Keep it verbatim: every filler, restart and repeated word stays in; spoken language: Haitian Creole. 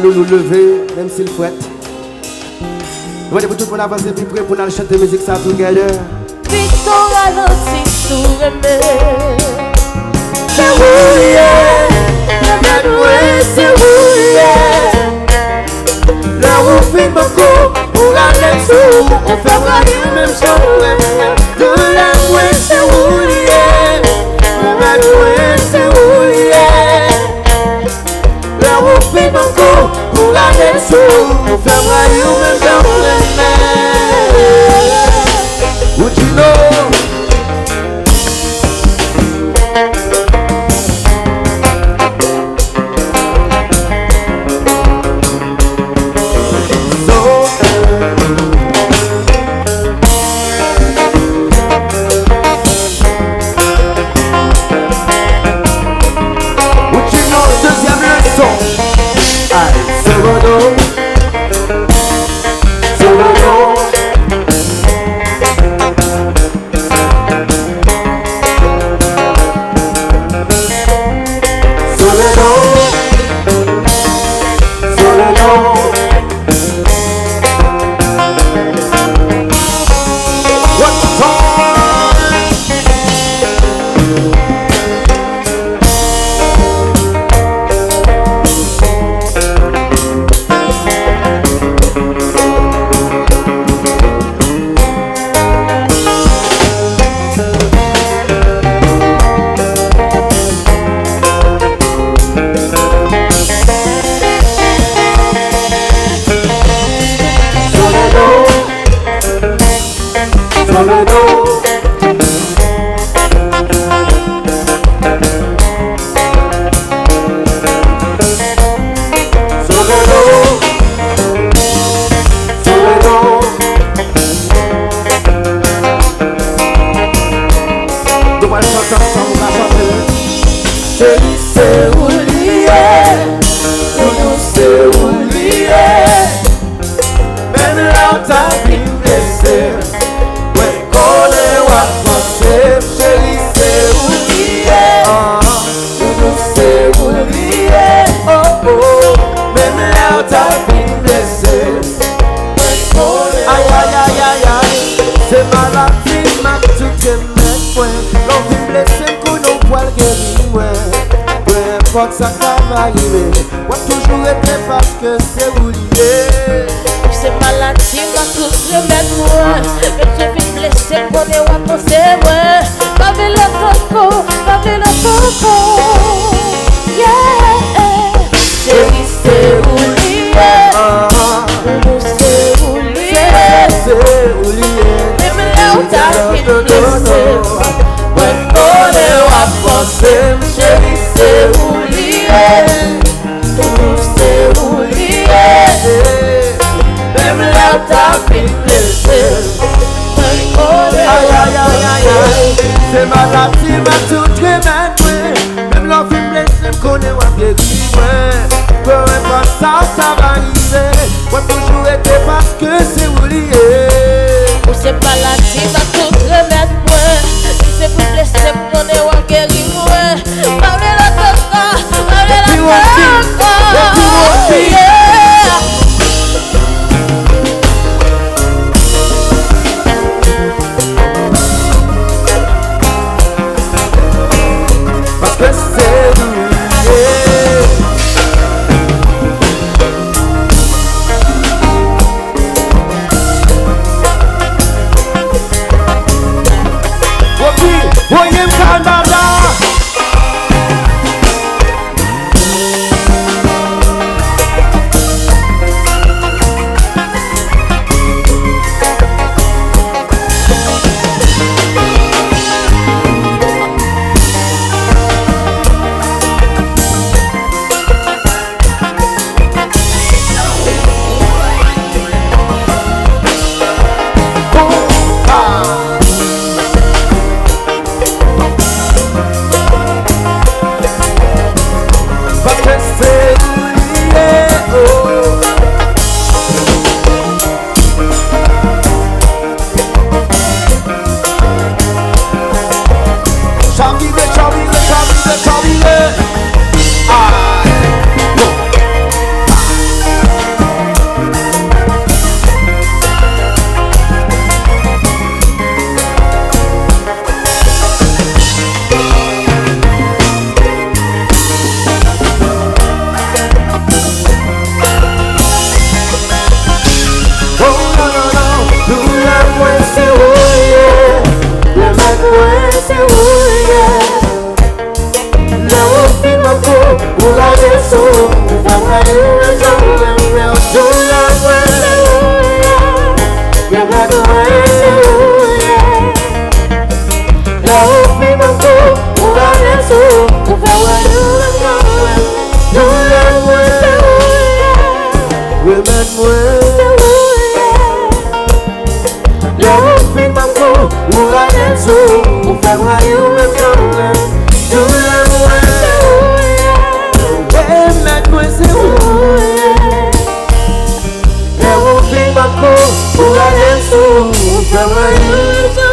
Nou, nou leve, menm si l frèt. Nou mande pou tout moun avanse pi pre pou n al chante mizik sa together. Pito ralanti si w renmen. Se ou li ye, remèd mwen, se ou li ye. Lè ou fin banko, ou rale sou, ou fè m rayi w menm jan ou renmen. Doulè mwen, se ou li ye, remèd mwen, se ou li ye. Lè ou fin banko, ou rale sou, ou fè m rayi w menm jan ou renmen. Woodjino. Ou tchino, dezyèm leson. Ay, Soprano. Soprano. Soprano. Soprano. One more time. Nou pral chante ansanm, nou pral chante. Cheri, se ou li ye. Doudou, se ou li ye. Menm lè w ta vin blese m, mwen konnen w ap panse m. Cheri, se ou li ye. Doudou, se ou li ye. Oh, oh. Menm lè w ta vin blese m, mwen konnen w ap panse m. Ay, ay, ay, ay, ay. Se maladi m ak tout remèd mwen. Lè w vin blese m, konnen w pral geri mwen. Peu importe sa k ta va rive, w ap toujou rete paske se ou li ye. Ou se maladi m ak tout remèd mwen. Menm si w vin blese m, konnen w ap panse mwen. Pa vle lòt ankò, pa vle lòt ankò. Yeah. Cheri, se ou li ye. Doudou, se ou li ye. Se ou li ye. Menm lè w ta vin blese m, mwen konnen w ap panse m. Cheri, se ou li ye. Doudou, se ou li ye. Menm lè w ta vin blese m, mwen konnen w ap panse m. Ay, ay, ay, ay, ay. Se maladi m ak tout remèd mwen. Menm lè w vin blese m, konnen w ap geri mwen. Peu importe sa, sa va rive, w ap toujou rete paske se ou li ye. Ou se maladi m ak tout remèd mwen. Menm si w vin blese m, konnen w ap geri mwen. Pa vle lòt ankò, pa vle lòt ankò. Yeah. Lè ou fin m ap kou, ou rale m sou, ou fè m rayi w menm jan w vle. Doulè mwen, remèd mwen se ou. Lè ou fin m ap kou, ou rale m sou, ou fè m rayi w menm jan w vle.